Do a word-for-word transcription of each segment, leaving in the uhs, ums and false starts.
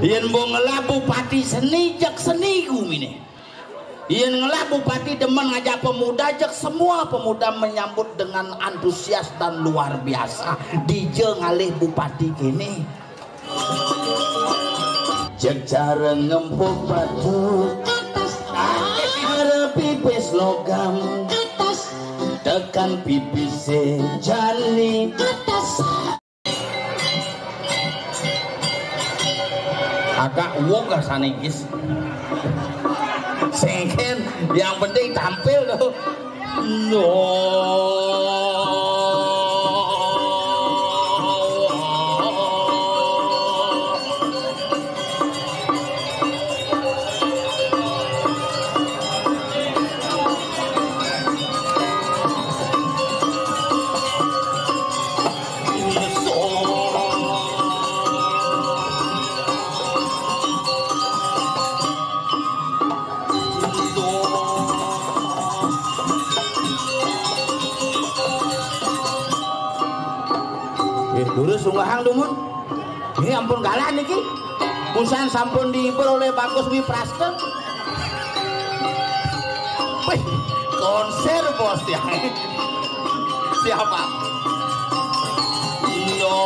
Yén mbok ngelah bupati seni, jeg seni guminé. Yén ngelah bupati demen ngajak pemuda, jeg semua pemuda menyambut dengan antusias dan luar biasa. Dija ngalih bupati kéné. Jeg cara ngempuk batu, ada pipis logam, tekan pipis jani. Agak wong rasane, Gis. Sengken, yang penting tampil tuh. No. Eh, durus sunggahang dumun. Ini ampun galah niki. Busan sampun dihibur oleh Bagus Wiprasta. Wih, konser bos ya. Siapa? No.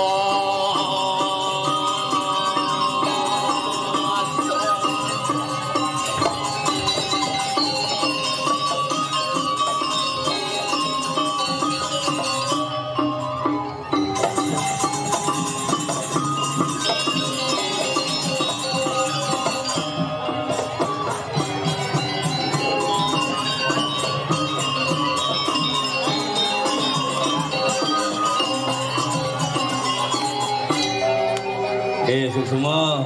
Eh, suksma.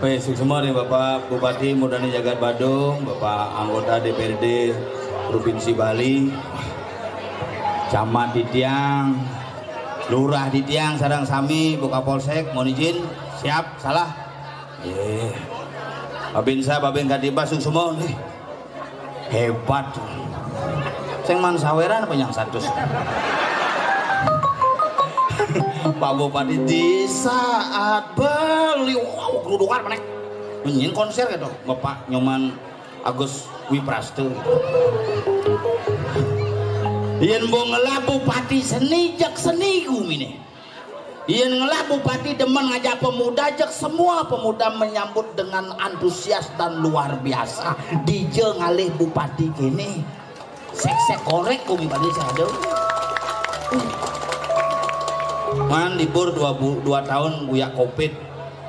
Eh, suksma nih Bapak Bupati Murdani Jagat Badung, Bapak anggota D P R D Provinsi Bali, Camat titiang, Lurah titiang, sareng sami, Bu Kapolsek, mohon izin, siap, salah. Eh, Babinsa, Babin Katipas, suksma nih. Hebat. Sing man saweran apa yang satu? Pak Bupati di saat beliau, wow, gerudukan menek. Nyanyiin konser gitu. Bapak Nyoman Agus Wipraste. Yén mbok ngelah bupati seni, jeg seni guminé. Yén ngelah bupati demen ngajak pemuda, jeg semua pemuda menyambut dengan antusias dan luar biasa. Dija ngalih bupati kéné. Sek-sek korek gumi bani saya ada. Man libur dua, bu- dua tahun guyak covid.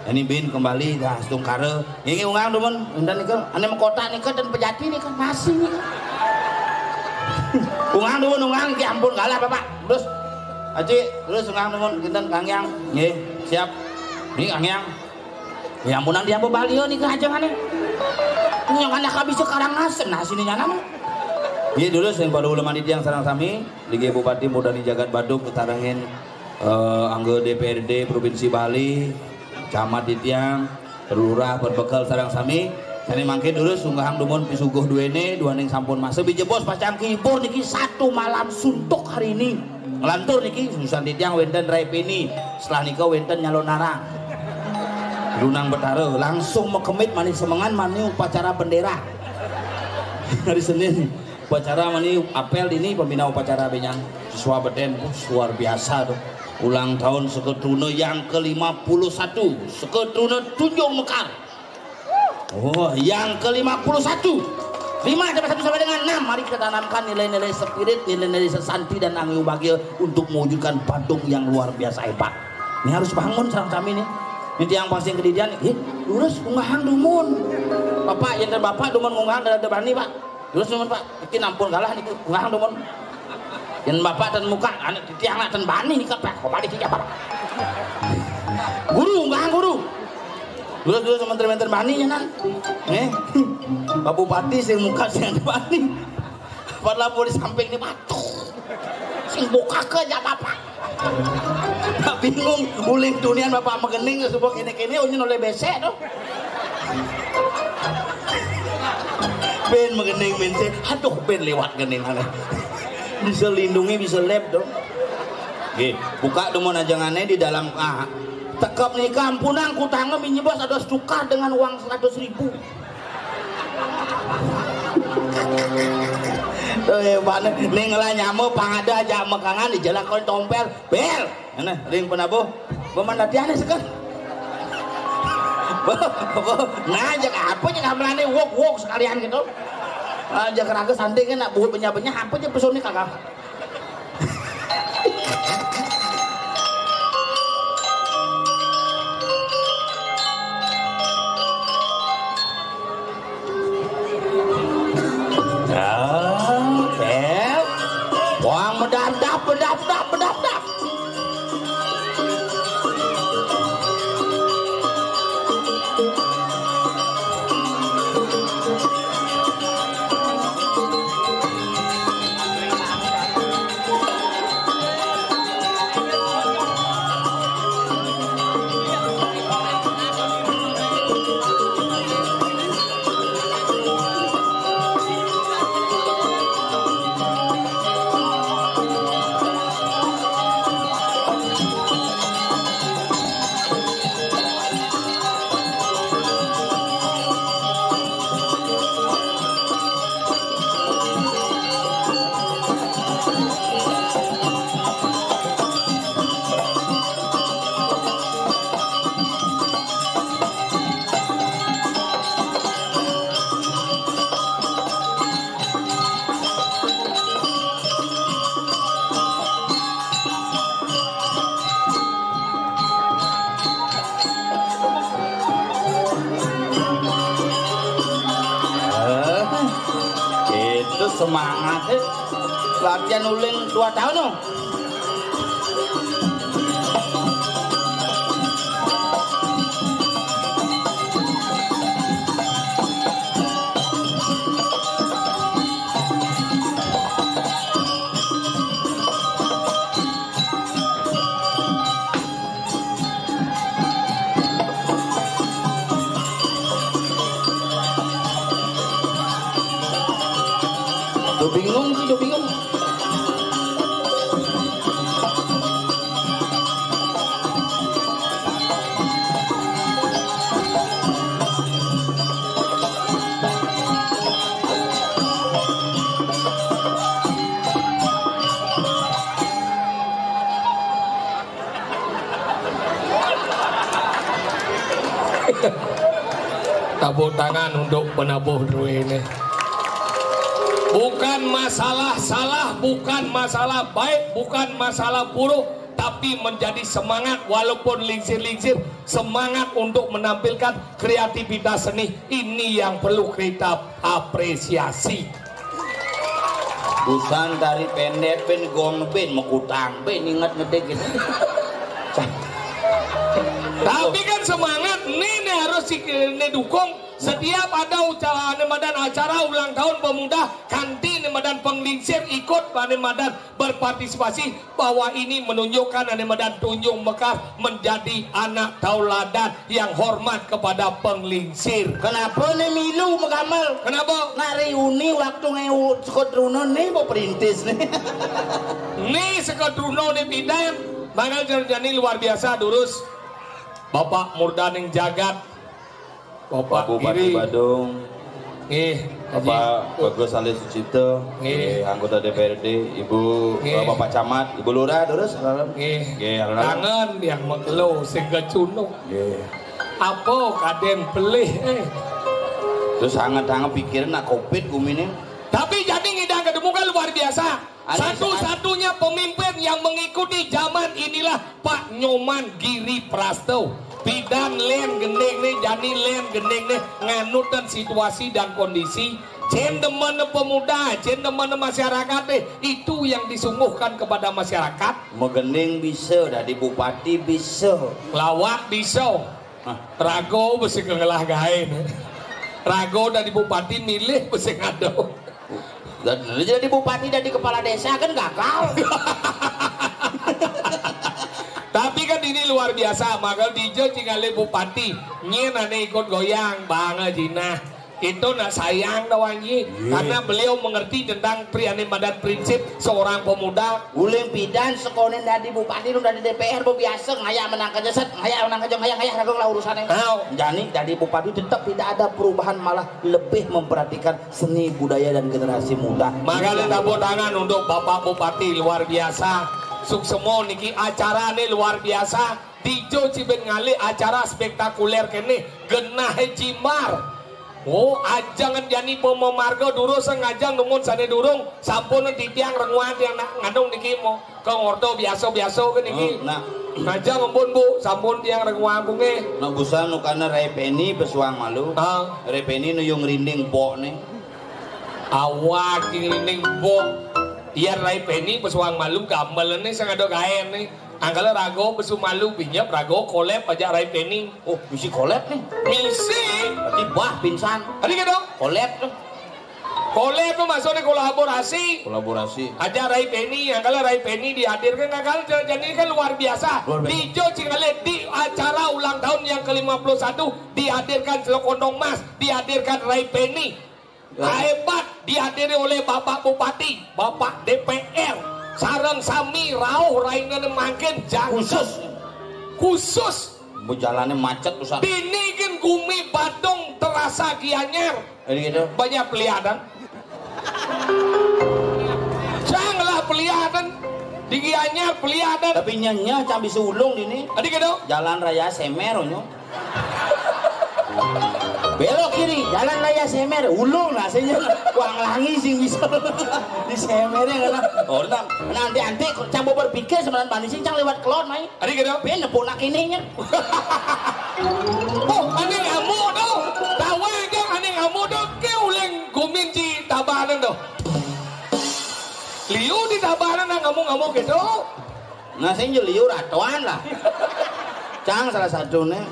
Ini bin kembali dah setungkara. Ini ungang dumun, enten nika, ane mekota nika dan pejati nika masih nika. Ungang dumun, ungang, ya ampun, galah Bapak. Terus, Aci, terus ungang dumun, kinten Kang Yang. Nggih, siap. Ini Kang Yang. Ya ampunan dia balia nika aja ngane. Yang anak habis sekarang nasem, nah sini nyanam. Nggih, dulu sing pada ulama titiang sareng sami, di Bupati Murdani Jagat Badung ketarengin eh, anggo D P R D Provinsi Bali, camat titiang, lurah, perbekel sareng sami. Sane mangkin durus sunggahang dumun pisuguh duene, duaning sampun masa bijebos pacang kihibur niki satu malam suntuk hari ini. Ngelantur niki susan titiang wenten Rai Peni, setelah nika wenten Nyalon Narang. Lunang Betara langsung mekemit manis semengan mani upacara bendera. Hari Senin. Upacara mani apel dini pembina upacara benyang siswa beden, uh, luar biasa tuh. Ulang tahun Seketruna yang ke lima puluh satu, Seketruna Tunjung Mekar. Oh, yang ke lima puluh satu. Lima tambah satu sama dengan enam. Mari kita tanamkan nilai-nilai spirit, nilai-nilai sesanti dan angin bahagia untuk mewujudkan Badung yang luar biasa hebat. Ini harus bangun sareng sami nih. Ini tiang pasing kedidian, eh, lurus unggahang dumun. Bapak, yang bapak dumun unggahang dan ada bani, Pak. Terus numun, Pak, iki nampun galah niku, unggahang numun. Yen Bapak ten muka, anu titiang nak ten bani nika, Pak. Kok balik iki, Pak? Guru, unggahang guru. Terus terus menteri-menteri bani ya nan. Nih. Pak Bupati sing muka sing bani. Padahal di samping ini, waduh. Sing buka ke aja Bapak. Nah, bingung, uling dunian Bapak megening ya, subuh kene-kene, unyin oleh besek tuh. Ben megening, ben sih. Aduh, ben lewat gening, aneh. Bisa lindungi, bisa lep dong. Oke, buka dong mau najangannya di dalam, ah, Cekep nika, ampunang, kutangna minibus ada setukar dengan uang seratus ribu. Tuh, ya, Pak, nih, nih ngelah nyama, pang ada aja mekangan, dijelakon tompel. Bel, nah, ring penabuh. Peman latihan nih, sekan. Nah, jak apa, jak gamelanne, wok, wok sekalian gitu. Ah, jak raga santai kan, nak buat benya-benya, apa aja pesone kagak. Ah, Bel. Wang medap-dap, medap-dap, medap-dap. Eh, itu semangatnya latihan uling dua tahun, dong. Tuh bingung sih, tuh bingung. Tepuk tangan untuk penabuh drue ini. Bukan masalah salah, bukan masalah baik, bukan masalah buruk, tapi menjadi semangat walaupun lingsir-lingsir, semangat untuk menampilkan kreativitas seni. Ini yang perlu kita apresiasi. Busan tari pendek, ben gong, ben mekutang, ben inget ngetik gitu. Tapi kan semangat nih, nih harus si-, nih dukung. Setiap ada uca-, ane madan acara ulang tahun pemuda, kanti ane madan penglingsir ikut, ane madan berpartisipasi, bahwa ini menunjukkan ane madan Tunjung Mekar menjadi anak tauladan yang hormat kepada penglingsir. Kenapa nih milu megamel? Kenapa? Nak reuni waktu ngewu sekot runo nih mau perintis nih. Nih sekot runo nih pidan, mangga jani luar biasa durus. Bapak Murdaning Jagat, Bapak Bupati Giri. Badung. Nggih, Haji. Bapak Bagus Ali Sucipto. Nggih. Nggih, anggota D P R D, Ibu, nggih. Bapak Camat, Ibu Lurah, terus, halo. Nggih. Nggih, halo. Kangen yang mengelo sing kecunuk. Nggih. Apa kadén pelih, eh. Terus hangat-hangat pikiran nak covid gumine. Tapi jadi ngidang kedemukan luar biasa. Satu-satunya pemimpin yang mengikuti zaman inilah Pak Nyoman Giri Prasto. Pidan lén gending nih, jani lén gending nih, nganutan situasi dan kondisi. Cén demen pemuda, cén demen masyarakat deh, itu yang disungguhkan kepada masyarakat. Megending bisa, dadi bupati bisa. Lawak bisa. Hah? Rago besi ngelah gaé nih. Rago dadi bupati milih besi ngado. Dan jadi bupati, dadi kepala desa kan gagal. Tapi kan ini luar biasa, maka dija cingalih bupati, nyén ané ikut goyang, bang jinah. Itu nak sayang dah Wan Ji. Iya. Karena beliau mengerti tentang pri-, ane madan prinsip seorang pemuda. Uling pidan sekolah dadi bupati, lu dadi D P R, biasa ngayak menang kerja set, ngayak menang kerja, ngayak, ngayak, ragu lah urusannya. Tahu. Jani dadi bupati tetap tidak ada perubahan, malah lebih memperhatikan seni budaya dan generasi muda. Makanya tepuk tangan untuk Bapak Bupati, luar biasa. Suksema niki, acara ni luar biasa. Dijo ci ben ngalih acara spektakuler kene, genah jimbar. Oh, ajangan jani pemamarga durus ngajang numun sane durung, sampun titiang renguan tiang nak ngandung niki mo. Ke ngorta biasa-biasa ke niki. Oh, nak. Ngajang ampun, Bu, sampun tiang renguan, Bu, nggih. Nak busan nukana Rai Peni pesuang malu. Ah. Rai Peni nuyung rinding bok ne. Awak rinding bok. Iya, Rai Peni pesuang malu, gambalane sing ada gaen ne. Angkala raga pesu malu binyep, raga kolep aja Rai Peni. Oh, misi kolep nih. Misi. Berarti bah pingsan. Tadi gitu. Kolep tuh. Kolep tuh maksudnya kolaborasi. Kolaborasi. Aja Rai Peni, angkala Rai Peni dihadirkan, angkala jadi kan luar biasa. Luar biasa. Dijo cingale di acara ulang tahun yang ke lima puluh satu dihadirkan Selok Kondong Mas, dihadirkan Rai Peni. Ya. Hebat, dihadiri oleh Bapak Bupati, Bapak D P R, sareng sami rauh rainane mangkin jangkep. Khusus. Khusus. Bejalannya macet, Ustaz. Dini kan gumi Badung terasa Gianyar. Jadi gitu. Banyak peliharan. Janganlah peliharan. Di Gianyar peliharan. Tapi nyenyeh cabi sulung dini. Tadi gitu. Jalan Raya Semer, onyo. Belok kiri, Jalan Raya Semer, ulung lah, sing wang langi sing bisa. Di Semer ya kan. Oh, nah, nanti-nanti kok coba berpikir sebenarnya, bani sing cang lewat kelon, mai. Tadi gitu. Ben nepuk nak ininya. Oh, ane ngamuk tu. Tawa aja ane ngamuk tu, ke uling gumin ci tabanan tu. Liu di tabanan nak ngamuk-ngamuk gitu. Nah, sing je liu ratuan lah. Cang salah satu nih.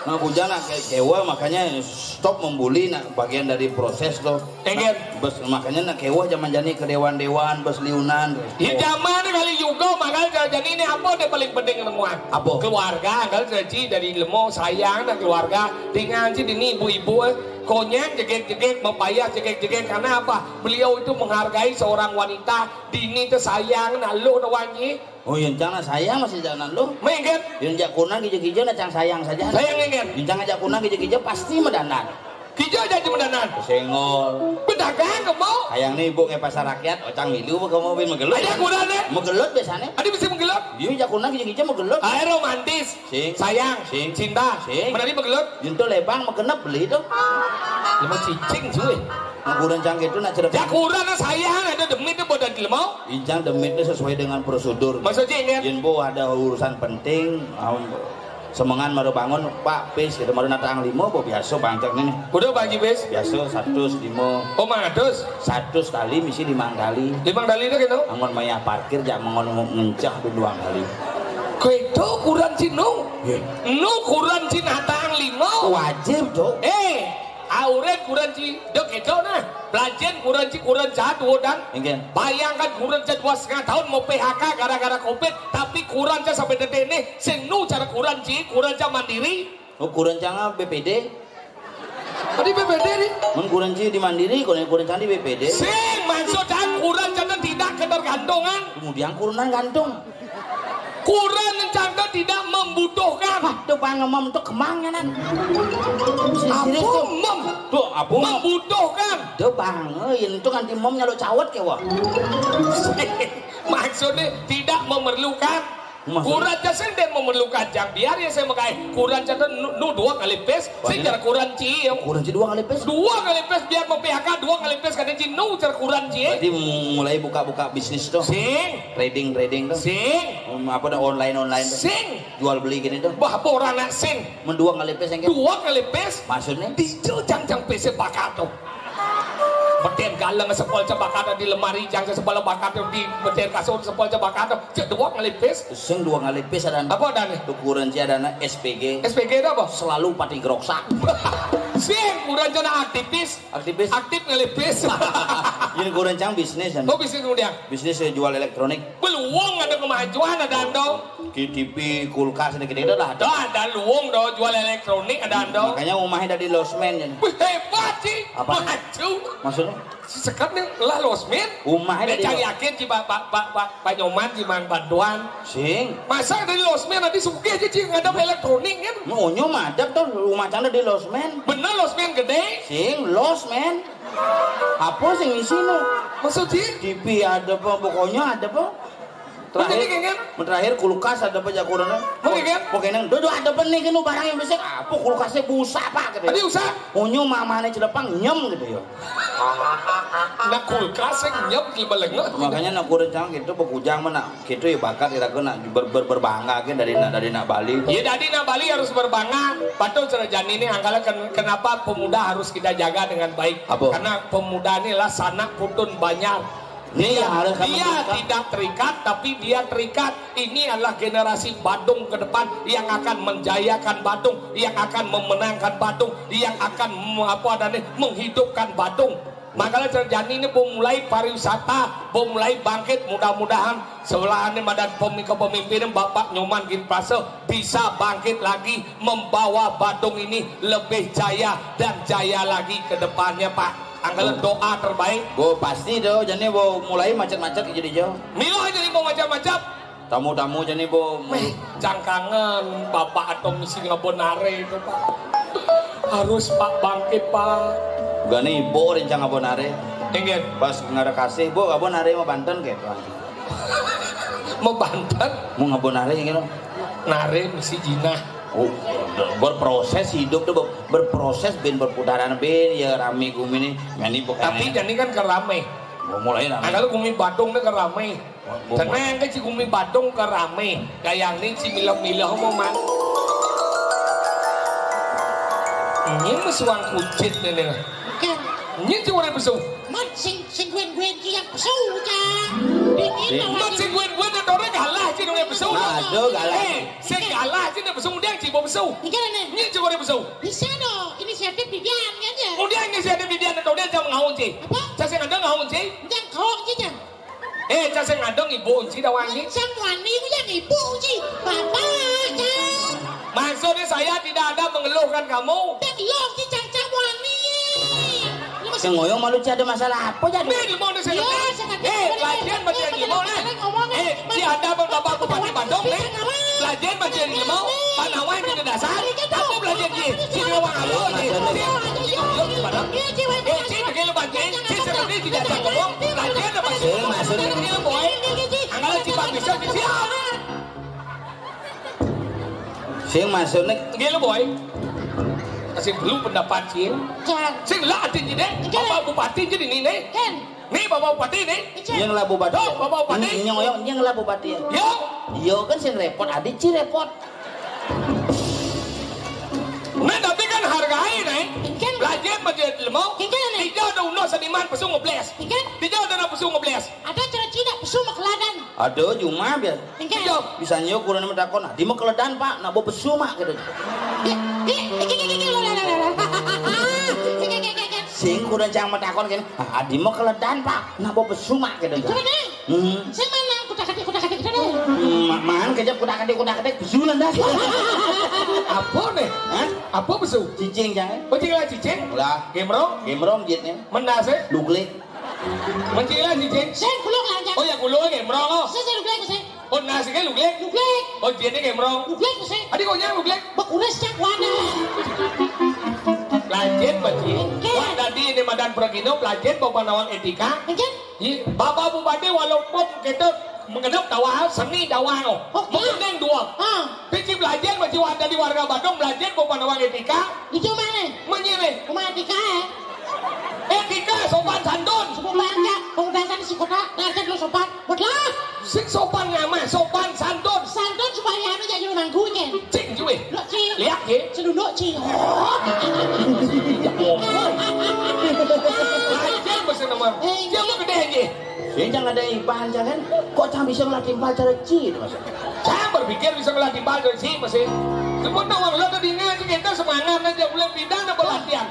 Nah, bujang nak ke-, kewa, makanya stop membuli, nak bagian dari proses tuh. Enggak. Bes, makanya nak kewa zaman jani ke dewan-dewan, bes liunan. Ya, zaman ni kali juga, makanya jadi ini apa dia paling penting temuan? Apa? Keluarga, kan, jadi dari lemo sayang nak keluarga. Dengan si dini ibu-ibu, eh, konyang jegek-jegek, mepayah jegek-jegek. Karena apa? Beliau itu menghargai seorang wanita. Dini tu sayang nak lu tu wanyi. Oh, yen cang nak sayang masih jalan lu. Mungkin. Yen jak kunang kija-kija nak cang sayang saja. Sayang, mungkin. Yen cang ajak kunang kija-kija pasti medanan. Kija jadi medanan. Senggol. Pedagang ke mau? Sayang nih ibu ke pasar rakyat, oh, cang milu ke mau bin megelut. Aja kurang deh. Megelut biasanya. Ada bisa megelut? Iya, jak kunang kija-kija megelut. Air romantis. Sing. Sayang. Sing. Cinta. Sing. Menari megelut. Yen tu lebang megenep beli tu. Lima cicing suwe. Ukuran cang gitu nak cerita. Jak kurang sayang ada demit tu bodan jelema. Incang demit ni sesuai dengan prosedur. Maksudnya, ingat? Yen bo ada urusan penting, am, semengan mara bangun, Pak, pis, kita mara natang lima, bo biasa bangcak ni. Udah, Pak Haji, pis? Biasa satus lima. Oh, mangatus? Satus tali misi limang tali. Limang tali tu gitu? Angon mayah parkir, jak mengon ngencah tu duang tali. Kau itu kurang cinu. Ye. Nu kurang cin natang lima. Wajib tu. Eh, Auret kuranci, dek itu nah. Belajen kuranci, kuranca dua dan. Inggih. Bayangkan kuranca dua setengah tahun mau P H K gara-gara covid, tapi kuranca sampai detik ini, sing nu cara kuranci, kuranca mandiri. Oh, kuranca B P D. Tadi B P D nih. Mun kuranci di mandiri, kuranca di B P D. Sing maksud dan kuranca tidak ketergantungan. Kemudian kuranca gantung. Kuranca tidak membutuhkan. Wah, tuh Bang Emem tuh kemang ya, Nan. Serius, serius tuh. Mem? Tuh, apa? Membutuhkan. Tuh Bang, eh, itu kan di Mem nyaluk cawet ke wah. Maksudnya tidak memerlukan. Maksud- Kuranca sing dia memerlukan, jang biar ya saya megai. Kuranca tuh nu, nu dua kali pes, sing cara kuranci ya. Kuranci dua kali pes. Dua kali pes biar mau P H K, dua kali pes kada cinu cara kuranci. Berarti mulai buka-buka bisnis tuh. Sing. Trading, trading tuh. Sing. Em, apa dah, online, online tuh. Sing. Jual beli gini tuh. Bah, apa orang nak sing? Mendua kali pes yang gitu. Dua kali pes. Maksudnya? Dijo jang-jang pes bakal tuh. Beten galeng sepol cebakat di lemari, jang sepol bakat di beten kasur sepol cebakat tuh. Cek dua kali pes. Sing dua kali pes ada. Apa ada nih? Tuh kuranci ada anak S P G. S P G itu apa? Selalu pati geroksak. Sing, urang cenah aktivis. Aktivis. Aktif ngelipis. Jadi urang cang bisnis, kan? Oh, bisnis kemudian. Bisnis, eh, jual elektronik. Beluang ada kemajuan, ada andong. Ki T V, kulkas, ada gede, ada lah. Dah, ada luang, dah, jual elektronik, ada andong. Makanya rumahnya dari losmen, ya. Wih, hebat, sih. Apa? Maju. Maksudnya? Sekat nih, lah losmen. Rumahnya dari cari lo- yakin, si Pak, Pak, Pak, Pak, Pak Nyoman, si Mang Bantuan. Sing. Masa dari losmen nanti sugih aja, sih, ngadap elektronik, kan? Mau nyo madap tuh, rumah cang dari losmen. Bener losmen gede? Sing, losmen. Apa sing isi lo? Maksud sih? T V ada apa, pokoknya ada apa? Terakhir, terakhir kulkas ada apa jakurannya? Pokoknya, pokoknya, dodo ada apa nih, kan, barang yang besar? Apa kulkasnya busa, Pak, gitu ya. Tadi usah. Unyu mamane celepang nyem gitu ya. Nah, kulkas yang nyem di belengok. Makanya nak kurang cang gitu, bekujang mana gitu ya, bakat kita kena ber, ber, berbangga kan dari nak, dari nak Bali. Ya, dari nak Bali harus berbangga. Patut cerita Jani ini angkala ken-, kenapa pemuda harus kita jaga dengan baik? Apa? Karena pemuda inilah sanak putun banjar. Ini dia, yang harus dia tidak terikat, tapi dia terikat. Ini adalah generasi Badung ke depan yang akan menjayakan Badung, yang akan memenangkan Badung, yang akan me-, apa adanya, menghidupkan Badung. Makanya terjadi ini, bo mulai pariwisata, bo mulai bangkit. Mudah-mudahan sebelah ini madan pemi-, kepemimpinan Bapak Nyoman Giri Perkasa bisa bangkit lagi, membawa Badung ini lebih jaya dan jaya lagi ke depannya, Pak. Angkala doa terbaik. Bo pasti do, jani bo mulai macet-macet jadi jo. Milo aja nih mau macam-macam. Tamu-tamu jani bo. Meh, jangkangan Bapak atau misi ngabonare itu, Pak. Harus, Pak, bangkit, Pak. Gani bo rencang ngabonare. Inggih. Pas nggak ada kasih, bo ngabonare mau Banten gitu. Mau Banten? Mau ngabonare gitu. Nare misi jinah. Oh, berproses hidup tuh, ber-, berproses, bin berputaran, bin ya rame gumi nih. Ini bukan. Tapi jani kan kerame. Mau mulai rame. Nah, kalau gumi Badung nih kerame. Mau, mau. Tenang kan, si gumi Badung kerame. Kayak ini si milah-milah mau man. Ini mesuang kucit nih, nih. Oke. Ini cuma besu. Mat sing, sing guen-guen ki yang pesu, Cang. Dingin. Mat sing guen-guen ada orang galah, cing, orang pesu. Aduh, galah. Eh, sing galah, cing, pesu, dia cing, mau pesu. Ini kan aneh. Ini cing, orang pesu. Bisa dong, inisiatif di dia, kan ya? Kemudian inisiatif di dia, ada orang yang ngaung, cing. Apa? Saya sing ada ngaung, cing. Yang kau, cing, Cang. Eh, saya sing ada ibu, cing, dah wangi. Yang wani, yang ibu, cing. Bapak, Cang. Maksudnya saya tidak ada mengeluhkan kamu. Yang lo, cing, Cang, Cang wani. Sing ngoyong malu, cing, ada masalah apa jadi? Nih, di mana saya? Eh, belajar macam di mana? Eh, si ada bang bapak bupati Badung nih. Belajar macam di mana? Panawai di dasar. Tapi belajar di sini orang apa nih? Eh, sini kalau belajar, si seperti tidak ada ngomong. Belajar apa sih? Sing maksudnya. Ini boy. Angkala cipang bisa di siap. Sing maksudnya. Gila boy. Kasih dulu pendapat sih. Cang. Sing lah ada jadi. Bapak bupati jadi ini nih. Kan. Nih, Bapak Bupati nih. Yang lah bupati. Tuh, Bapak Bupati. Yang, yang, yang lah bupati. Yo. Yo kan sing repot, adik ci repot. Nah, tapi kan hargai nih. Kan. Belajar macam ilmu. Kan, kan, nih. Tidak ada uno seniman pesu ngebles. Kan. Tidak ada pesu ngebles. Ada cara Cina pesu makeladan. Ada cuma biar. Kan. Tidak. Bisa nyo kurang mentakon. Nah, di makeladan, Pak, nak bawa pesu mak gitu. Di, di, di, di, di, di, lo, lo, lo, lo, lo. Sing kurang cang mentakon kan. Ah, adi mah keledan, Pak. Nah, bawa pesu mak gitu. Itu kan, eh? Hmm. Saya mana? Kuda-kadi, kuda-kadi, gitu deh. Hmm, ma-, man kejap kuda-kadi, kuda-kadi, pesu landas. Apa nih? Hah? Apa pesu? Cicing, jangan. Oh, cicing lah, cicing? Lah. Gemrong? Gemrong, jitnya. Mendas, eh? Luglik. Mencila, cicing? Saya kuluk lanjang. Oh, ya, kuluk, gemrong, oh. Saya, saya luglik, saya. Oh, nasi kan luglik? Luglik. Oh, jitnya gemrong. Luglik, saya. Adi konyang luglik? Bakuris cak wana. Pelajen, Pak Ji. Oke. Wah, tadi ini madan pragino, pelajen, bawa panawang etika. Oke. Ji, Bapak Bupati, walaupun kita mengenap dawa, seni dawa, no. Oke. Mengenang dua. Ah. Tapi ji belajen, Pak Ji, wah, tadi warga Badung belajen, bawa panawang etika. Di mana? Menyini. Rumah etika, eh? Etika, sopan santun. Semua bangga, pengudasan si kota, belajar dulu sopan. Buatlah. Sing sopan ngamah, sopan santun. Santun supaya anu jadi mangku, kan? Cing, cuy. Lo, cing. Lihat, cing. Sedunduk, cing. Oh. Aja mesti nama. Eh, dia mau gede aja. Sing jangan ada ibahan, jangan. Kok cang bisa ngelatih ibahan cara ci itu, Mas? Saya berpikir bisa ngelatih ibahan cara ci, Mas. Cuma nawang lo tuh dingin aja, kita semangat aja, boleh pindah, nambah latihan.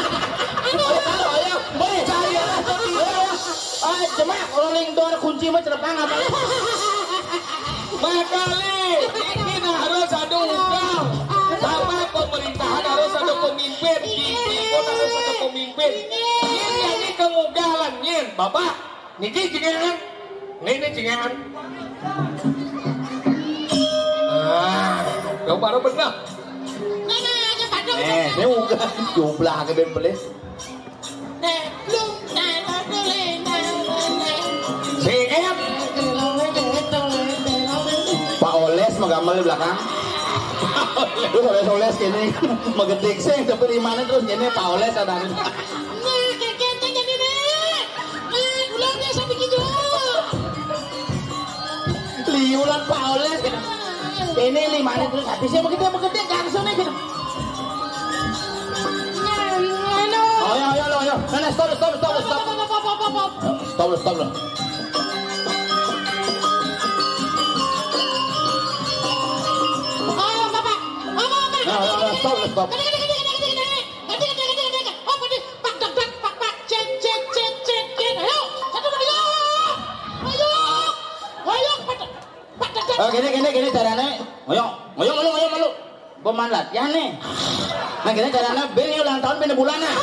Ayo, ayo, ayo, ayo. Ah, jemak, rolling door, kunci mah celepang apa? Makali, ini harus ada ugal. Sama pemerintahan harus ada pemimpin. Di, di kota harus ada pemimpin. Ini yang ini kemugalan, nyin. Bapak, niki jenengan. Ini, ini jenengan. Ah, yang baru benar. Eh, ini ugal. Jumlah ke ben pelis. Sing, eh. Pak Oles mah gambar di belakang. Terus Oles, Oles gini, megedik sih, tapi di mana terus gini Pak Oles ada. Nah, kaget kan jadi nih. Nah, gulanya sampai gitu. Liulan Pak Oles gitu. Ini lima menit terus habisnya begitu, begitu langsung nih gitu. Oh ya, ya, ya, ya. Nah, nah, stop, stop, stop, stop. Stop, stop, stop. Oh, Bapak. Oh, Bapak. Nah, nah, nah, stop, stop. Ganti, ganti, ganti, ganti, ganti, ganti. Ganti, ganti, ganti, ganti. Oh, ganti. Pak, dek, dek, pak, pak. Cek, cek, cek, cek, cek. Ayo, satu, dua, tiga. Ayo. Ayo, Pak, Pak, dek, dek. Oh, gini, gini, gini caranya. Ayo, ayo, malu, ayo, malu. Peman latihan nih. Nah, gini caranya, ben ulang tahun, ben bulan, nah.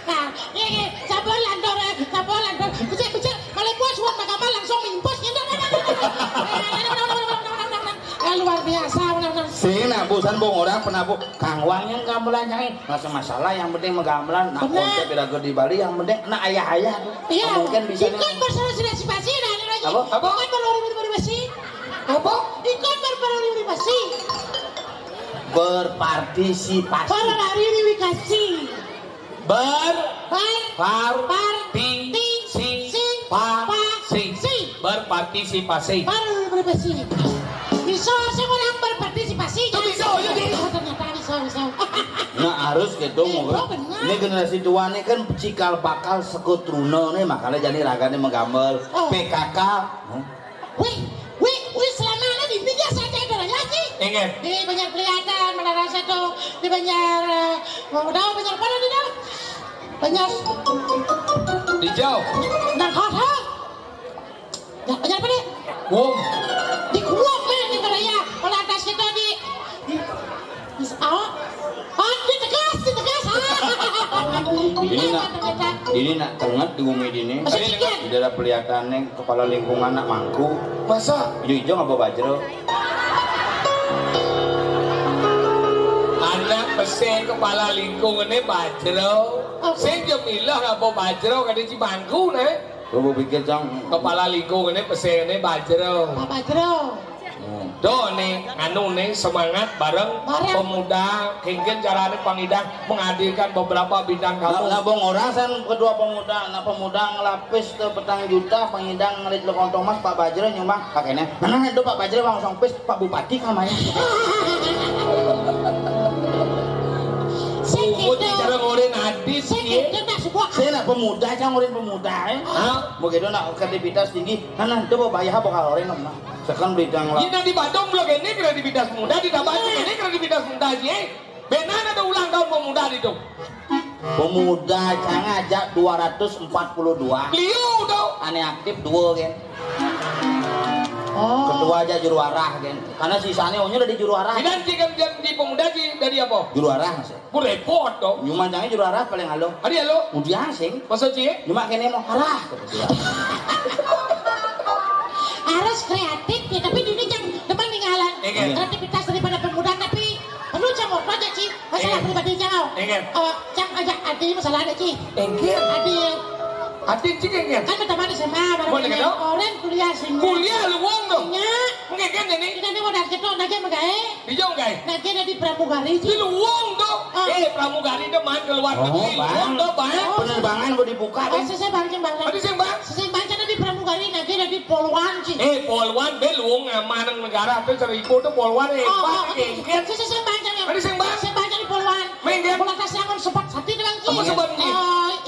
Nah, iya, iya. Sabar, landor, eh. Sabar, landor. Becek, becek. Kalau puas, buat mahkamah langsung mimpus, gitu. Eh, luar biasa, benar-benar. Sing, nah, busan bong orang pernah bu, Kang Wang yang gamelan nyai. Nggak masalah, yang penting mah gamelan. Nah, benar. Konsep lagu di Bali, yang penting, nah, ayah-ayah tuh. Iya. Nah, mungkin bisa. Ikut berpartisipasi, nah, ini lagi. Apa? Apa? Ikut berpartisipasi. Apa? Ikut berpartisipasi. Berpartisipasi. Berpartisipasi. Ber, Ber, par, par, ti, ti, si, si, pa, pa, si, si. Berpartisipasi. Berpartisipasi. Bisa, saya orang berpartisipasi. Tuh, bisa, iya, iya. Oh, ternyata bisa, bisa. Nah, harus gitu. Iya, mau benar. Ini generasi tua nih kan cikal bakal sekutruna nih, makanya jadi ragane menggambar. Oh. P K K. Hah? Wih, wih, wih, selama ini di India saya tidak ada lagi. Ingat. Di Banjar Peliatan, mana rasa tuh, di Banjar, eh, mau tahu Banjar mana di dalam? Banjar. Di jauh. Nang kota. Ya, Banjar apa nih? Wong. Di Kuwok, men, di Beraya. Kalau atas kita di, di Awak. Ah, ditegas, ditegas. Ah. Ini nak, ini nak tenget di bumi ini. Masih dikit. Tidak ada pelihatan nih kepala lingkungan nak mangku. Masa? Ijo-ijo ngapa bajro? Anak pesen kepala lingkungan ini bajro. Oh. Sing jemilah ngapa bajro kada cimangku nih. Coba pikir, Cang. Kepala lingkungan ini pesen ini bajro. Pak Bajro. Hmm. Tuh nih, anu nih, semangat bareng. Bareng. Pemuda, kengken carane pangidang menghadirkan beberapa bintang tamu. Nah, nah, bong orang san kedua pemuda, nah pemuda ngelapis ke petang juta, pangidang ngelit lo kontong mas, Pak Bajro nyumbang, pakainya. Mana itu Pak Bajro langsung pis, Pak Bupati namanya. Umut bicara ngorin hadis, iya. Saya kira tak suka Saya nak pemuda, jangan orang pemuda, eh. Hah? Begitu nak kreativitas tinggi. Nah, nah, itu bawa bayar apa kalau orang nak? Sekarang beli yang lah. Ini di Badung belum ini kreativitas muda, di Tabanan ini kreativitas muda sih, eh. Benar ada ulang tahun pemuda itu. Pemuda, jangan ajak dua ratus empat puluh dua. Liu tuh. Aneh aktif dua kan. Oh. Ketua aja juru arah kan. Karena sisanya udah di juru arah. Ini kan di, di pemuda sih dari apa? Juru arah masih. Ku repot dong. Nyuma jangan juru arah paling halo. Adi halo. Udah sing. Maksud sih? Nyuma kene mau arah. Harus kreatif ya, tapi ini yang depan tinggalan. Iya. Kreativitas daripada pemuda, tapi perlu cang ngobrol aja, Ci. Masalah pribadi cang. Iya. Eh, cang aja adi masalah ada, Ci. Engkir. Adi. Adi, Ci, engkir. Kan pertama di S M A, baru orang kuliah sih. Kuliah lu wong dong. Iya. Mungkin kan ini. Kita ini mau dari cetok aja megae. Dijong kai. Nah, dia ada di pramugari. Di luwung tuh. Eh, pramugari tuh main ke luar negeri. Luwung tuh, Bang. Penerbangan mau dibuka, Bang. Sesai bangceng bang. Tadi sing bang. Sesai bangceng ada di pramugari, nah dia ada di poluan sih. Eh, poluan be luwung ngamanan negara tuh seribu tuh poluan hebat. Sesai bangceng ya. Tadi sing bang. Sesai bangceng di poluan. Main dia. Bola tas yang sempat sati dengan sih. Apa sebabnya?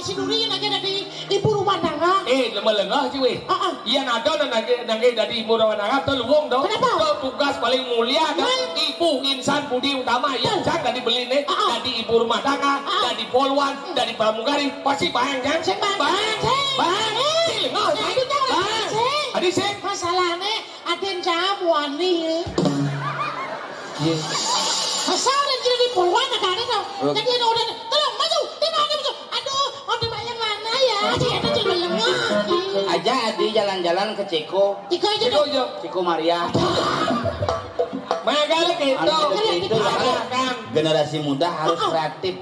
Isi duri lagi ada di ibu rumah tangga. Eh, lemah-lemah sih weh. Iya, ada nangge nangge dari ibu rumah tangga tuh luwung dong. Kenapa? Tuh tugas paling mulia ada ibu insan budi utama yang jangan dibeli nih dari ibu rumah tangga, dari poluan, dari pramugari pasti bayang kan? Sing bang. Bayang. Sing. Bang. Sing. Bang. Adi sing. Masalahnya ada yang jamu ani. Asal dan tidak di poluan ada ada tuh. Jadi ada udah tolong maju, tidak ada maju. Aduh, mau dibayar mana ya? Saya tuh cuma lemah. Aja adi jalan-jalan ke Ceko. Ceko aja dong. Ceko Maria. Magal gitu. Itu generasi muda harus kreatif.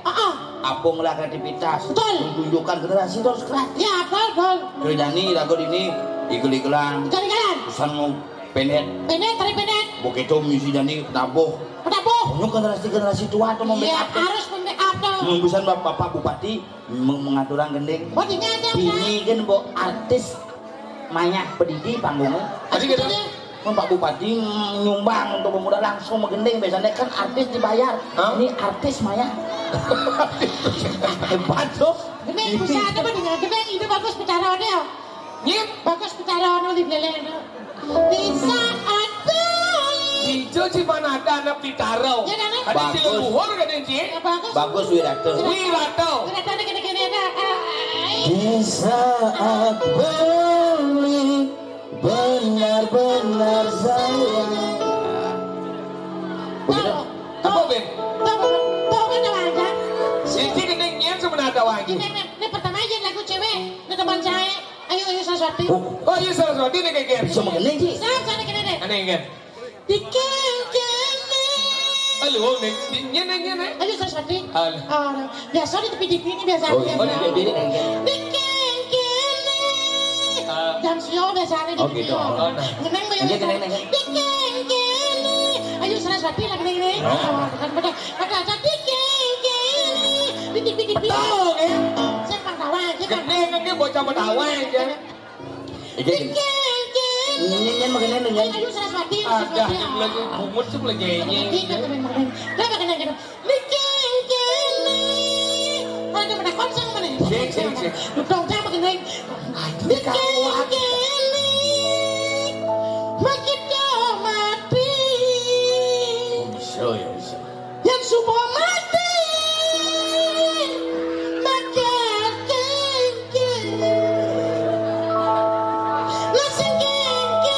Apung lah kreativitas. Betul. Tunjukkan generasi itu harus kreatif. Ya, betul, betul. Kerjani lagu ini igel-igelan. Igel-igelan. Pesan mau pendek. Pendek, tarik pendek. Begitu misi jani penabuh. Penabuh. Ini generasi-generasi tua tuh mau backup. Iya, harus membackup tuh. Membusan Bapak, Bapak Bupati mengaturan gending. Oh, ini ada. Ini kan bo artis mayah pedidi panggungnya. Tadi gitu. Mau Pak Bupati nyumbang untuk pemuda langsung menggending, biasanya kan artis dibayar. Ini artis mayah. Hebat tuh. Gending bisa ada apa dengan gending itu bagus bicara dia. Nyip. Bagus bicara anu di beleleng itu. Di saat beli. Ijo cuma ada anak bicara. Ya, kan? Ada di luhur kan, Ci? Ya, bagus. Bagus, Wirata. Wirata. Wirata ada gini-gini ada. Di saat beli benar-benar sayang. Begitu. Apa, Ben? Tahu, tahu kan ada aja. Siji gending nyen sebenarnya ada lagi. Ini pertama aja lagu cewek, ini teman saya. Ayo, ayo, Saraswati. Oh, iya, Saraswati nih, kayak gini. Bisa mengenai, Ci. Saya, saya kena deh. Aneh, kan? Dikengkene. Halo, nih. Nyene, nyene. Ayo, Saraswati. Halo. Oh, biasa di tepi-tepi ini biasa. Oh, iya. Oh, di tepi ini. Dikengkene. Jam sio biasa di tepi. Oh, gitu. Ngeneng, ngeneng, ngeneng. Dikengkene. Ayo, Saraswati lagi nih. Oh, kan betul. Ada, ada dikengkene. Di tepi-tepi. Betul, ya. Saya pantau aja, kan. Gede, kan dia bocah Betawi aja. Iki. Nyanyi, nyanyi, makan nyanyi, nyanyi. Ayo, Saraswati, Saraswati. Ada yang lagi bungut sih, lagi nyanyi. Ini kan temen, temen. Lah, makan nyanyi. Niki, niki. Ada mana konsang mana? Sik, sik, sik. Duduk, jangan makan nyanyi. Niki, niki. Makin jauh mati. Bisa, ya, bisa. Yang suba mati makan kengkeng. Lah sing kengkeng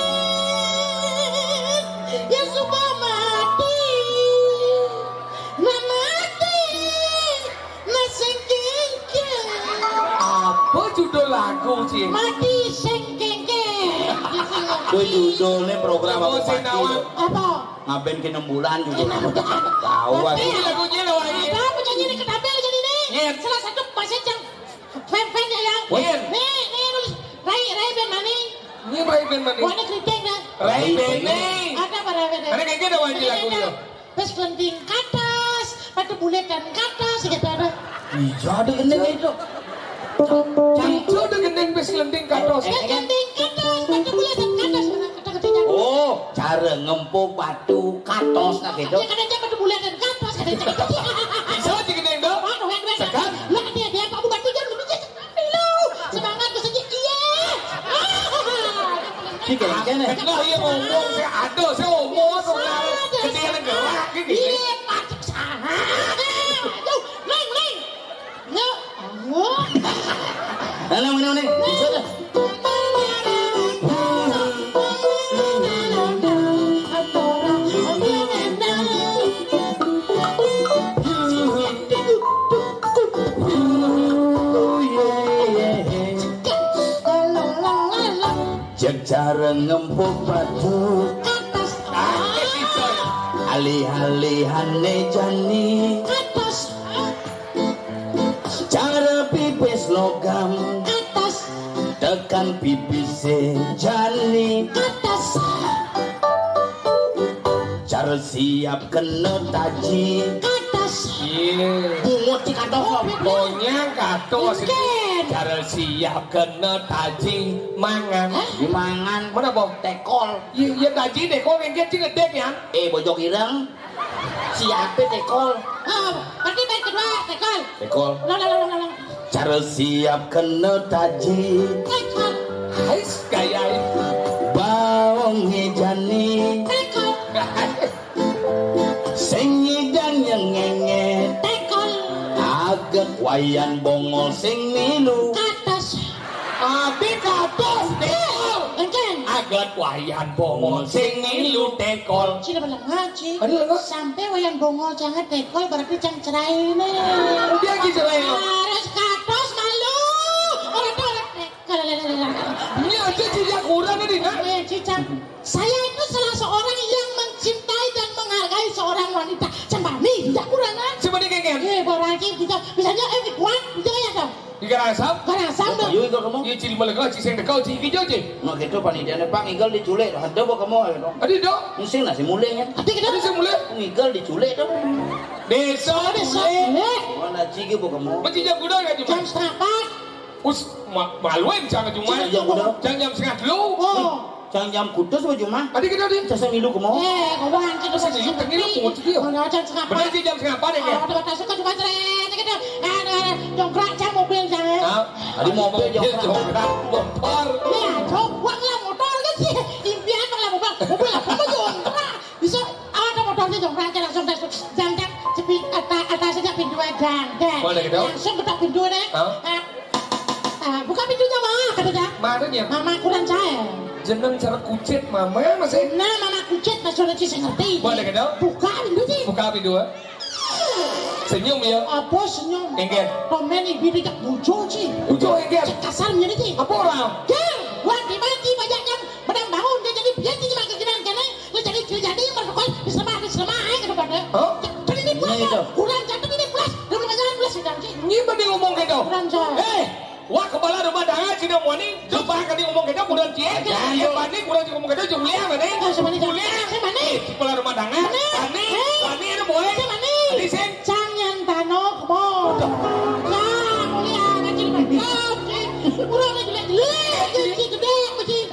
yang suba mati. Nah mati. Nah sing kengkeng. Apa judul lagu, Ci? Mati sing kengkeng. Itu judulnya program apa, Ci? Apa? Ngaben ke enam bulan juga. Tahu aja. Ini lagunya lo ini. Ada apa nyanyi ini? Ketampilan jadi ini. Iya. Salah satu pasien yang fan-fan ya, yang. Iya. Nih, nih, nulis. Rai, Rai Ben Maning. Ini Rai Ben Maning. Wah, ini keriting dah. Rai Ben Maning. Ada apa Rai Ben? Ada kayak gini wajib lagunya. Pas kelenting katas, pada buletan katas, gitu ada. Iya, ada gendeng itu. Itu ada gendeng pas kelenting katas. Pas kelenting katas, pada buletan katas, mana kata-katanya. Oh, cara ngempuk batu katos, nah gitu. Ya, kadang dia pada buletan katas, kadang dia. Bisa aja gendeng dong. Waduh, waduh, waduh. Sekarang. Lah, dia, dia, Pak Bupati, dia belum bisa. Kene. Nah, iya ngomong, saya ada, saya ngomong, saya ngomong. Salah, gedé gerak iki. Iya, pacek salah. Ayo, Ning, Ning. Ayo, ayo. Nah, nah, ngene, ngene. Bisa dah. Jejar ngempuk batu. Atas. Alih-alihane jani. Atas. Cara pipis logam. Atas. Tekan pipis jani. Atas. Cara siap kena taji. Atas. Iya. Bungut di kantong. Konyang katos. Mungkin. Cara siap kena taji mangan. Hah? Dimangan. Mana, Bang? Tekol. Iya, iya, taji tekol yang dia cing gedek ya. Eh, bojok ireng. Siapa tekol? Ah, berarti bait kedua, tekol. Tekol. Ulang, ulang, ulang, ulang. Cara siap kena taji. Tekol. Ais, gaya. Baong hijani. Tekol. Sing ngidang nyengenge. Tekol. Agak wayan bongol sing milu. Katos. Abi katos, tekol. Encen. Agak wayan bongol sing milu tekol. Sila pada ngaji. Aduh, aduh. Sampai wayan bongol jangan tekol berarti cang cerai nih. Udah gitu, cerai. Harus katos malu. Orang tuh orang tekol. Ini aja cicak kurang nih, nah. Eh, cicak. Saya itu salah seorang yang mencintai dan menghargai seorang wanita. Cembani, tidak kurang kan? Cembani kayak gini. Eh, barang kita. Misalnya, eh, kuat, gitu ya, dong. Di Karangasem? Karangasem, dong. Ayo, itu kamu. Iya, cili malah kau, ciseng dekau, cili hijau, cili. Nah, gitu, panitiane, Pak, ngigal diculik. Ada apa kamu, ayo, dong? Ada, dong. Mesti nasi mulenya. Ada, gitu. Ada sih mulai. Ngigal diculik, dong. Desa, desa. Mulai. Mana cigi apa kamu? Macam jam kuda kan, cuma? Jam setengah empat. Us, ma-, maluin jangan cuma. Cuma jam kuda. Jam, jam setengah telu. Oh. Jam-jam kutus apa cuma? Tadi kita di. Jasa milu kamu. Eh, kau bukan kita. Jasa milu, tadi lu pungut dia. Mana jam setengah empat? Benar sih, jam setengah empat ya, Ken? Oh, tempat masuk ke cuma seret, gitu. Eh, eh, jongkrak jam mobil jangan. Hah? Tadi mobil jongkrak. Jongkrak, motor. Ya, jongkrak lah motor kan sih. Impian malah mobil. Mobil apa mau jongkrak? Bisa ada motornya jongkrak aja langsung tes. Jangkang cepit atas atas aja pintu aja. Deh. Boleh gitu. Langsung ketok pintu deh. Hah? Eh, eh, buka pintunya, Ma, katanya. Mana dia? Mama kurang cair. Jeneng cara kucit mama masih. Nah, mama kucit masih udah sih ngerti. Boleh gitu. Buka pintu sih. Buka pintu, eh. Senyum ya. Apa senyum? Enggak. Komen ibu dia bujo sih. Bujo enggak. Cek kasar menjadi sih. Apa orang? Ger, buat dimati banyak yang bedang bangun dia jadi dia jadi makin kenal kene. Lu jadi dia jadi merkoi bisa mah bisa mah aja kepada. Hah? Jadi ini pulas. Ini itu. Kurang jadi ini pulas. Dia belum jalan pulas sedang sih. Ini mending ngomong gitu. Kurang jalan. Eh, wah, kepala rumah tangga sih dong, wani. Coba kali ngomong gitu, kurang cie. Jangan, iya, yuk. Panik, kurang ngomong gitu, jauh liang, mana? Oh, sama nih. Jauh liang. Sama nih. Kepala rumah tangga. Mana? Panik, eh? Panik, ada boy. Sama nih. Tadi sih. Cang yang tanok, mo. Udah. Ya, mulia, kecil, kecil. Kurang lagi, lagi, lagi, gede, kecil.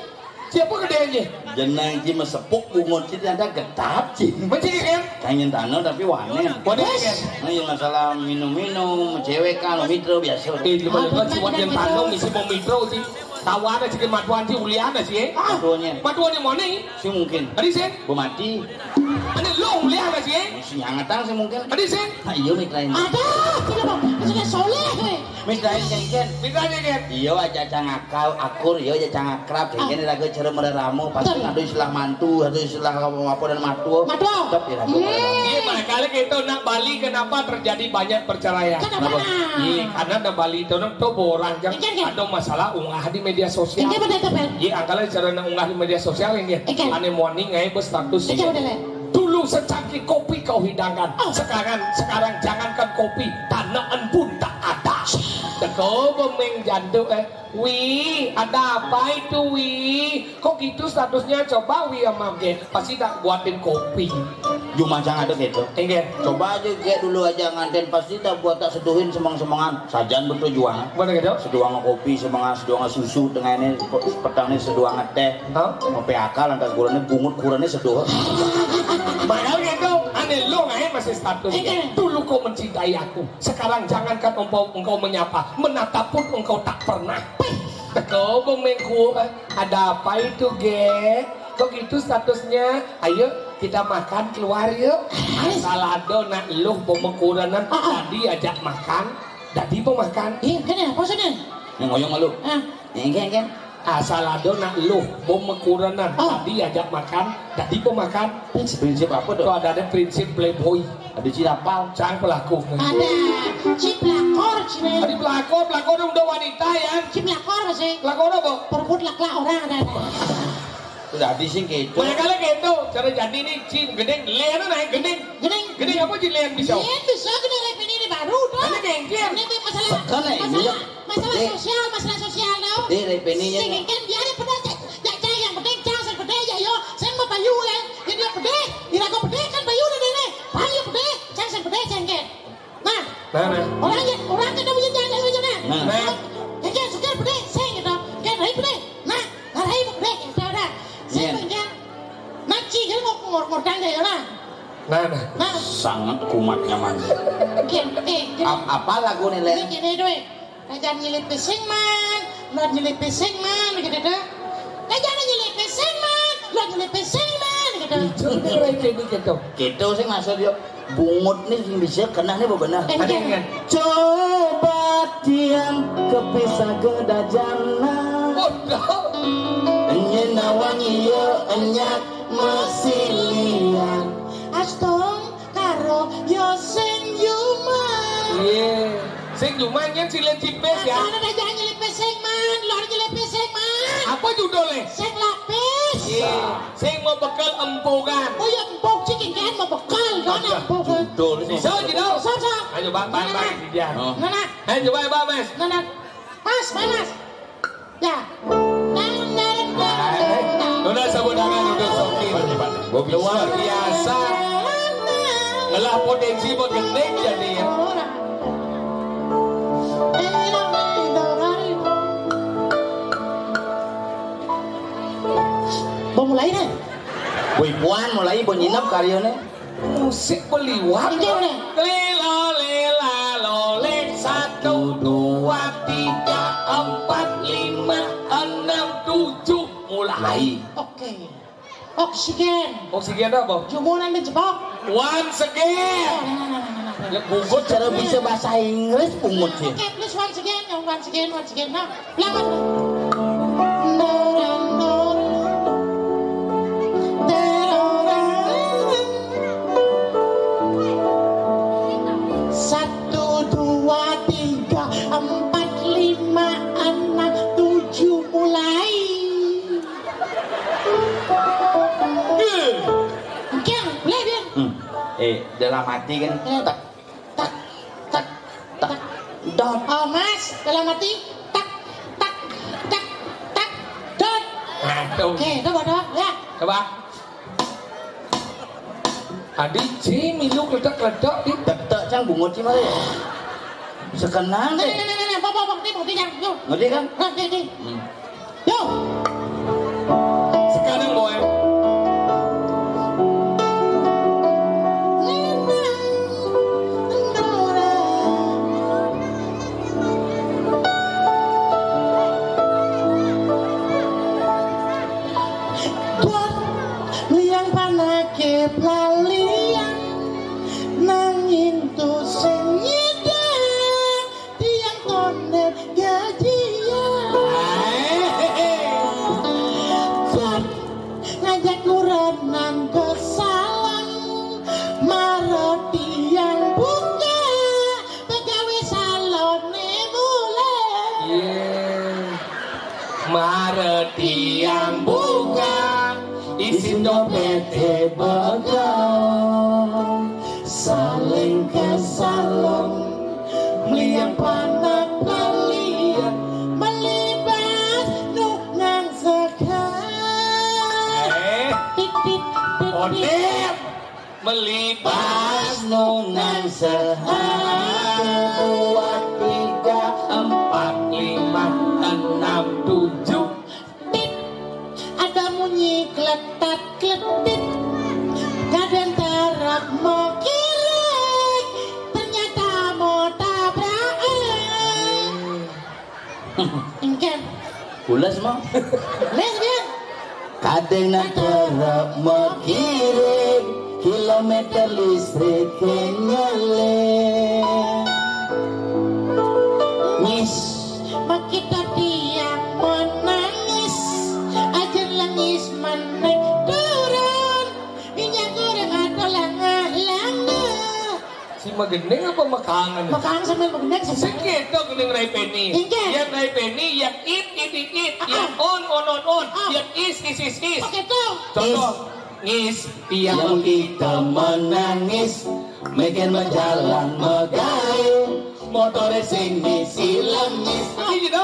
Siapa gedenya? Jeneng iki mesepuk bungut iki ada getap, Ci. Mencik, ya? Kangen tanah tapi wanen. Wanen, ya? Nah, yang masalah minum-minum, cewek kan, mitra biasa. Eh, lu pada, ah, cuman yang tanah misi mau mitra, Ci. Tahu ada sih matuan, Ci, ulian sih, eh? Matuannya. Matuannya mana, eh? Si mungkin. Tadi sih? Bu mati. Ini lo ulian sih, eh? Si nyangetang sih mungkin. Tadi sih? Nah, iya, mitra ini. Ada, tidak, Bang. Sudah soleh, eh. Mitra ini, Ken. Mitra ini, Ken. Iya, aja cang akal, akur, iya, aja cang akrab. Kayak gini lagu cerem mereramu, pasti ngadu istilah mantu, ngadu istilah apa dan matu. Matu. Tetap ya, lagu mereramu. Iya, makanya kita nak Bali, kenapa terjadi banyak perceraian? Kenapa? Iya, karena nak Bali itu nak tuh orang yang ada masalah unggah di media sosial. Iya, betul, betul. Iya, angkala cara nak unggah di media sosial ini. Ane morning, ngai berstatus. Iya, betul. Dulu secangkir kopi kau hidangkan. Oh. Sekarang, sekarang jangankan kopi, tanaan pun tak ada. Teko bemeng janduk, eh. Wi, ada apa itu, Wi? Kok gitu statusnya? Coba Wi sama Gen, pasti tak buatin kopi. Jumah jangan ada gitu. Enggak. Coba aja kayak dulu aja nganten, pasti tak buat tak seduhin semang-semangan. Sajan betul juang. Mana gitu? Seduang kopi semangat, seduang susu tengah ini, petang ini seduang teh. Hah? Ngopi akal lantas gulanya bungut kurangnya seduh. Padahal gitu, aneh lo ngain masih status. Iya. Dulu kau mencintai aku, sekarang jangankan engkau, engkau menyapa, menatap pun engkau tak pernah. Teko bong mengku, ada apa itu, Ge? Kok gitu statusnya? Ayo, kita makan, keluar yuk. Asal ada nak luh bong mekurenan, tadi ajak makan, dadi bong makan. Ih, kan apa sih? Yang ngoyong malu. Ah. Yang kan, kan? Asal ada nak luh bong mekurenan, tadi ajak makan, dadi bong makan. Prinsip, prinsip apa tuh? Kok ada, ada prinsip playboy. Ada cilapal. Cang pelaku. Ada ciplakor, cile. Ada pelakor, pelakor dong udah wanita ya. Ciplakor masih. Pelakor apa? Perebut lak-lak orang ada. Udah di sing gitu. Banyak kali gitu. Cara jadi nih, cing, gending, lean naik gending. Gending. Gending apa cing lean bisa? Lean bisa, gending lean ini baru dah. Ada gengkian. Ini tuh masalah. Sekarang ini masalah, ya. Masalah sosial, masalah sosial tau. Deh, lean ini ya. Sing kan biar dia pernah cek, cek, cek yang penting cang sing gede ya yo. Sing mau payu ya. Jadi dia gede, dia kok gede kan payu udah deh. Payu gede, cang sing gede, cang kan. Nah, nah, nah. Orang ya, orang kita punya jalan aja nah. Nah. Nah. Jadi yang suka gede, sing gitu. Kan lain gede. Nah, nah lain gede, ya udah. Sing kan. Nah, cing kan mau ngor-ngor kan ya nah. Nah, nah. Nah. Sangat kumatnya manja. Oke, oke. Ap- apa lagu nih, Len? Ini gini, Doi. Raja nyelip pising man, luar nyelip pising man, gitu tuh. Raja nyelip pising man, luar nyelip pising man, gitu. Itu bener kayak gitu. Gitu sih maksud yo. Bungut nih sing bisa kena nih bebenah. Eh, ada yang kan? Coba tiang kepisah gedajana. Waduh. Enyen nawang iya enyak masih lian. Astong karo yo sing yuman. Iya. Sing yuman kan sing lian cipes ya. Karena ada jangan nyelip sing man, luar nyelip sing man. Apa judulnya? Sing lapis. Iya. Sing mau bekel empukan. Oh ya empuk cikin kan mau bekel kan empuk. Judul sih. Bisa gitu. Bisa, bisa. Ayo bang, bang, bang, dia. Nah, nah. Ayo coba bang, mas. Nah, nah. Mas, mas, mas. Ya. Nah, nah, nah, nah, nah. Udah sebut tangan udah sokir. Luar biasa. Ngelah potensi mau gending jadi ya. Mau mulai deh. Woi puan mulai mau nyinap karyanya. Musik beliwat. Iya, udah. Lila, lila, lolek, satu, dua, tiga, empat, lima, enam, tujuh, mulai. Oke. Oksigen. Oksigen apa? Jumunan di Jepang. Once again. Nah, nah, nah, nah, nah. Ya gugut cara bisa bahasa Inggris pungut sih. Oke, please once again, ya, once again, once again. Nah, selamat. Satu, dua, tiga, empat, lima, enam, tujuh, mulai. Oke, mulai, Bian. Hmm. Eh, dalam hati kan. Eh. Tak, tak, tak, tak, dot. Oh, Mas, dalam hati, tak, tak, tak, tak, dot. Nah, tuh. Oke, coba, coba, ya. Coba. Adi, ci milu kledak-kledak di. Tetek cang bungut ci mari. Sekenang deh. Nah, nah, nah, nah, nah, bawa, bawa, bukti, bukti, yang, yuk. Ngerti kan? Nah, di, di. Hmm. Yuk. Sekarang, boy. Dot, liang panake pelalian, nanging tu sing nyidang, tiang tonden gajian. Dot, ngajak kurenan ke salon, mara tiang buka, pegawe salone mulai. Iya. Mara tiang buka, isin dompete begal. Saling ke salon, meliang panak pelalian, melibas nungang sekat. Eh, tit, tit, tit, tit. Odep. Melibas nungang sehat. Dua, tiga, empat, lima, enam, tujuh. Tit. Ada munyi kletat kletit. Kadang tarak mau kirik. Ternyata mau tabrakan. Engken. Pules mah. Kadéngna kerep makiring, kilométer listrik nyeleng. Ngis. Makita tiang menangis, aja lengis menek turun, minyak goreng ada langah-langah. Si magending apa makaangan? Makaangan sambil magending. Sing kéto gending Rai Peni. Inggih. Yang Rai Peni, yang it, it, it, it. Ah, yang on, on, on, on. Ah. Yang is, is, is, is. Oké, tuh. Contoh. Is. Ngis, tiang kita menangis, makin berjalan megai, motor sing misi lemis. Gitu.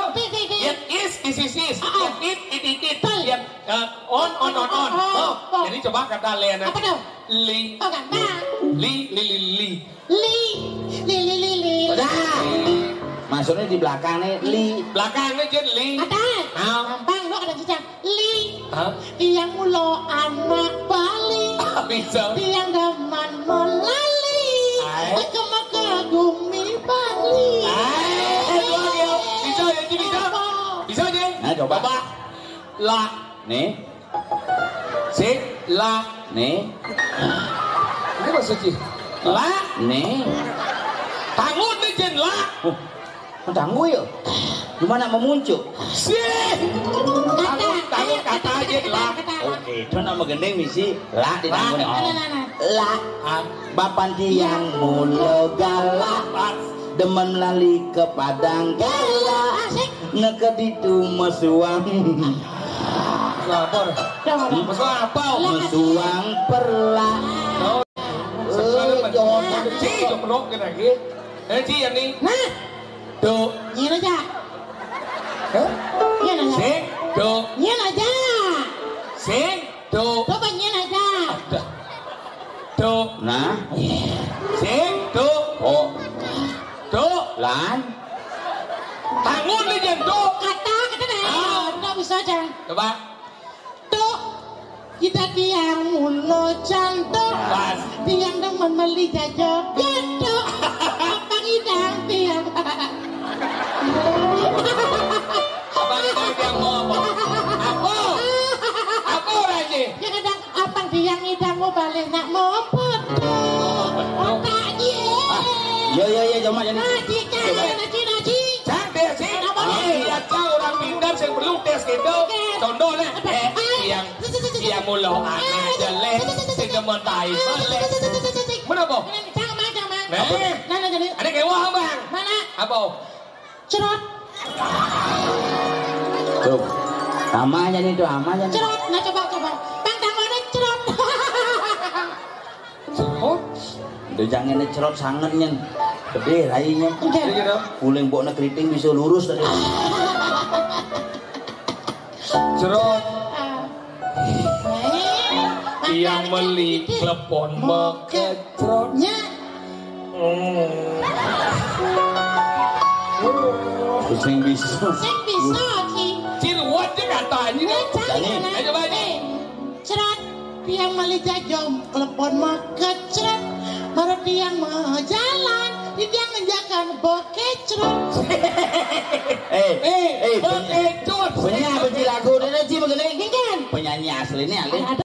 Yang is, is, is, is. Ah, ah. Yang it, it, it, it. Betul. Yang, eh, on, on, on, on. Oh, oh, oh. Jadi coba kata Leana. Apa tuh? Li. Oh, gampang. Li, li, li, li. Li, li, li, li, li. Udah. Maksudnya di belakang nih, li. Belakangnya jadi li. Ada. Ah. Gampang, lo ada cicak. Li. Hah? Tiang mula anak Bali. Bisa. Tiang demen melali. Ai. Ke Mekah bumi Bali. Ai, itu lagi, yo. Bisa, ya, Ji, bisa. Apa? Bisa, Ji. Nah, coba. Coba. La. Nih. Sik, la. Nih. Ini maksud Ji. La. Nih. Tangun nih, Jin, la. Oh, tangguh ya? Gimana memuncuk? Sih. Tangun, tangun kata aja, la. Oké, itu nama gending misi la di tangun. La. La. Ah. Bapan tiang mula galak. Demen lali ke Padang Gala. Asik. Neke ditu mesuang. Lapor. Mesuang apa? Mesuang perla. Oh. Eh, jangan. Ci, joplok ke lagi. Eh, Ci, yang nih. Nah. Tuh. Nyén aja. Hah? Nyén aja. Sing, tuh. Nyén aja. Sing, tuh. Coba nyén aja. Ada. Tuh. Nah. Sing, tuh. Oh. Tuh. Lan. Tangun nih, Jen, tuh. Kata, kata deh. Ah. Nggak bisa, Jang. Coba. Tuk, kita tiang mula cantuk. Pas. Tiang demen meli jajo gatuk. Apa ngidang tiang? Apa ngidang tiang mau apa? Apa? Apa, Raji? Ya, kadang apa tiang ngidang mau balik nak mau betul. Otak dia. Ah, yo, yo, yo, coba jadi. Raji, Raji, Raji. Cak, Desi. Kenapa, Desi? Iya, Cak, orang pintar sing perlu tes gitu. Oké. Contoh, nih. Apa? Eh, tiang, tiang mula anak jelek, sing demen tai balik. Mana, apa? Cang, Bang, Cang, Bang. Nih. Nah, nah, jadi. Ada kewah, Bang. Mana? Apa? Cerot. Tuh. Namanya nih, tuh, namanya nih. Cerot. Nah, coba, coba. Bang, tangannya cerot. Cerot? Udah jangan cerot sanget, nyen. Gede rainya. Udah. Iya, dong. Kuling bokna keriting bisa lurus tadi. Cerot. Ah. Tiang meli klepon mekecrot. Nya. Hmm. Sing bisa. Sing bisa, Ci. Cir, what, dia kata aja. Nya, cari. Ayo, coba aja. Eh. Cerot, tiang meli jajom, klepon mekecrot, baru tiang mau jalan, di tiang ngenjakan bokecrot. Eh, eh, eh, bokecrot. Punya, punya lagu, udah, Ji, begini. Penyanyi asli ini, Ali.